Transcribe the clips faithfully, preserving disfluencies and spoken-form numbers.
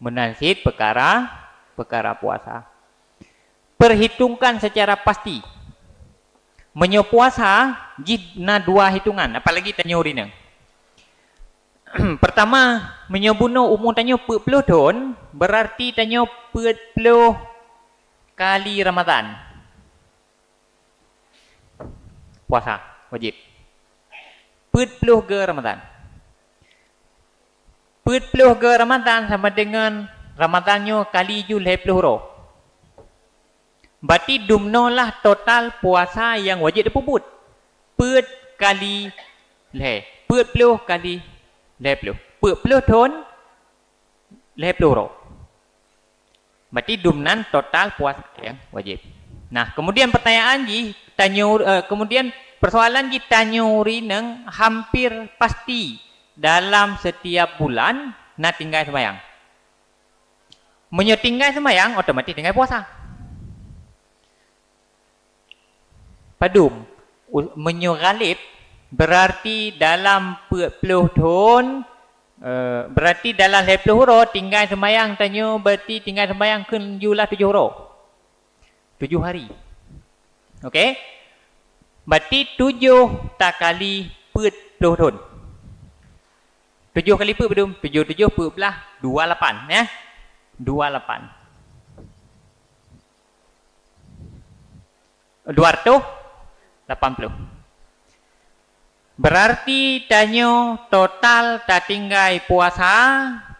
Meunan cit peukara, peukara puasa. Perhitungkan secara pasti. Meunyoe puasa jih na dua hitungan, apalagi tanyoe ureueng inong. Pertama, meunyoe bunoe umu tanyoe peuet ploh thon, berarti tanyoe peuet ploh kali Ramadhan. Puasa wajéb. Peuet ploh geu Ramadhan. Peuet ploh geu Ramadhan sama deungon Ramadhan nyoe kali ju lhée ploh uroe. Berarti dumnoe lah total puasa nyang wajéb tapeubuet. Peuet kali lhée, peuet ploh kali lhée ploh. Peuet ploh thon lhée ploh uroe. Berarti dumnan total puasa nyang wajéb. Nah, kemudian pertanyaan jih, tanyoe, eh, kemudian persoalan jih, tanyoe ureueng inong hampir pasti dalam setiap bulan na tinggai seumayang. Meunyoe tinggai seumayang, otomatis tinggai puasa. Padum, u-, meunyoe ghalib, berarti dalam peuet ploh thon, eh, berarti dalam lhée ploh uroe tinggai seumayang tanyoe, berarti tinggai seumayang kheun ju lah tujoh uroe. Tujoh hari. Oke? Berarti tujoh takali peuet ploh thon. Tujoh kali peuet padum? Tujoh tujoh peuet blah, dua lapan, ya. Dua lapan. Dua ratus lapan puluh. Berarti tanyoe total tatinggai puasa,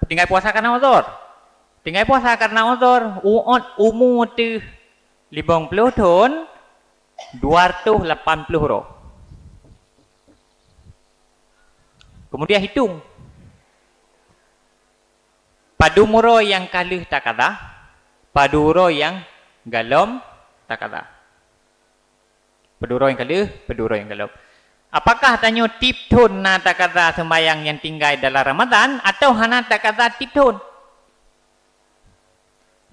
tinggai puasa karena uzur. Tinggai puasa karena uzur, uot umu teuh limong ploh thon, dua ratus lapan puluh uroe. Kemudian hitung. Padum uroe nyang ka lheueh takada, padum uroe nyang golom takada. Padum uroe nyang ka lheueh, padum uroe nyang golom. Apakah tanyoe tiep thon na takada seumayang nyang tinggai dalam Ramadhan, atawa hana takada tiep thon?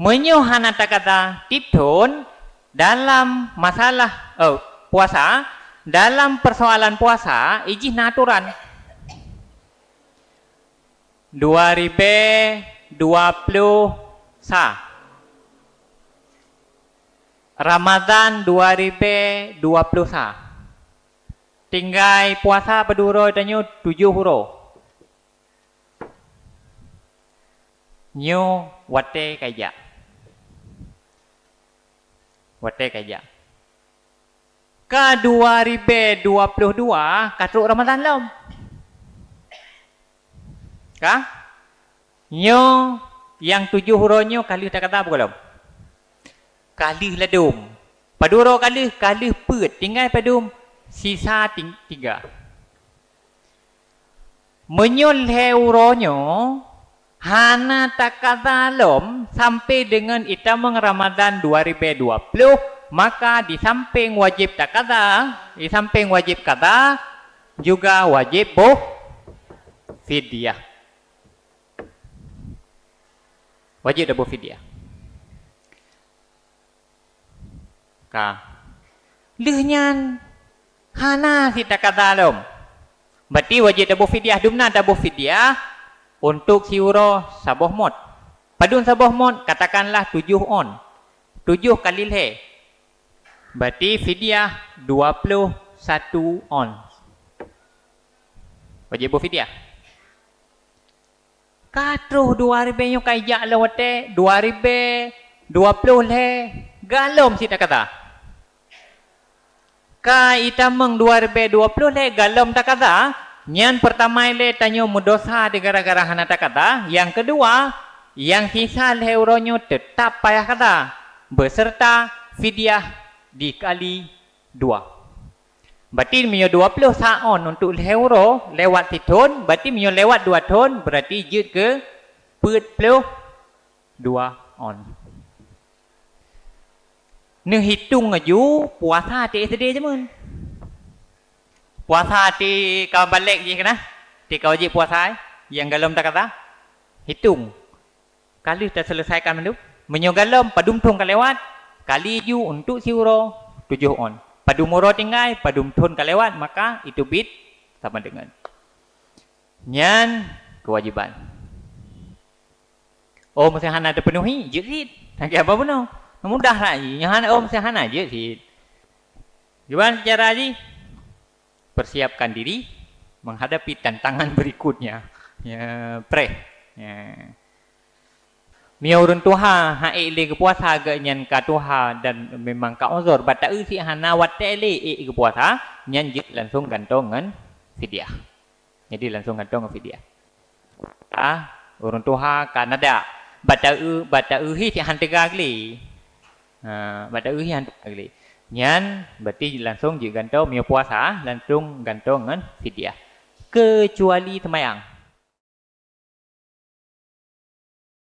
Meunyoe hana takada tiep thon, dalam masalah, eh, puasa, dalam persoalan puasa, ijih na aturan. Dua ribée dua ploh sa. Ramadhan dua ribée dua ploh sa. Tinggai puasa padum uroe tanyoe? Tujoh uroe. Nyoe watée ka ijak. Watée ka ijak. Ka dua ribée dua ploh dua ka trok Ramadhan lom. Ka? Nyoe nyang tujoh uroe nyoe ka lheueh takada peue gohlom? Ka lheueh ladom. Padum uroe ka lheueh? Ka lheueh peuet. Tinggai padum? Sisa ting-, tiga. Meunyoe lhée uroe nyoe hana takada lom sampai deungon itamong Ramadhan dua ribée dua ploh, maka di sampéng wajéb takada, di sampéng wajéb kada, juga wajéb boh fidyah. Wajéb taboh fidyah. Ka. Lheueh nyan hana cit takada lom. Berarti wajéb taboh fidyah. Dumna taboh fidyah? Untuk siuroe saboh mot. Padum saboh mot? Katakanlah tujoh ons. Tujoh kali lhée. Berarti fidyah dua ploh satu ons. Wajéb boh fidyah. Ka troh dua ribée nyoe ka ijak lom watée, dua ribée dua ploh lhée, gohlom cit takada. Ka itamong dua ribée dua ploh lhée gohlom takada, nyan peurtama ilée tanyoe meudosa di gara-gara hana takada, nyang keudua, nyang sisa lhée uroe nyoe teutab payah kada, beuseureuta fidyah dikali dua. Berarti meunyoe dua ploh sa ons untuk lhée uroe lewat sithon, berarti meunyoe lewat dua thon, berarti jeuet keu peuet ploh dua ons. Neuhitong laju puasa até S D jameun. Puasa até ka balék jih keunan, até ka wajéb puasa, nyang gohlom takada. Hitong. Ka lheueh taseuleusaikan mandum. Meunyoe gohlom, padum thon ka lewat, kali ju untuk siuroe tujoh ons. Padum uroe tinggai, padum thon ka lewat, maka itu bit sama dengan. Nyan keuwajéban. Oh, meuseuhana teupenuhi, jeuet cit. Lagèe apa bunoe? Mudah lah jih. Nyoe hana, oh, meuseuhana, jeuet cit. Kiban cara jih, persiapkan diri menghadapi tantangan berikutnya. Ya, preh. Ya. Meunyoe ureueng tuha han ék lé geupuasa, geuh nyan ka tuha dan memang ka uzur, bak taeu cit hana watèe lé ék geupuasa, nyan jeuet langsung gantoe ngon fidyah. Jadi langsung gantoe ngon fidyah. Ah, ureueng tuha ka nadak. Bak taeu, bak taeu hi cit han teuga glé. Ha, bak taeu hi han teuga glé. Nyan berarti langsung jeuet gantoe, meunyoe puasa, langsung gantoe ngon fidyah. Keucuali seumayang.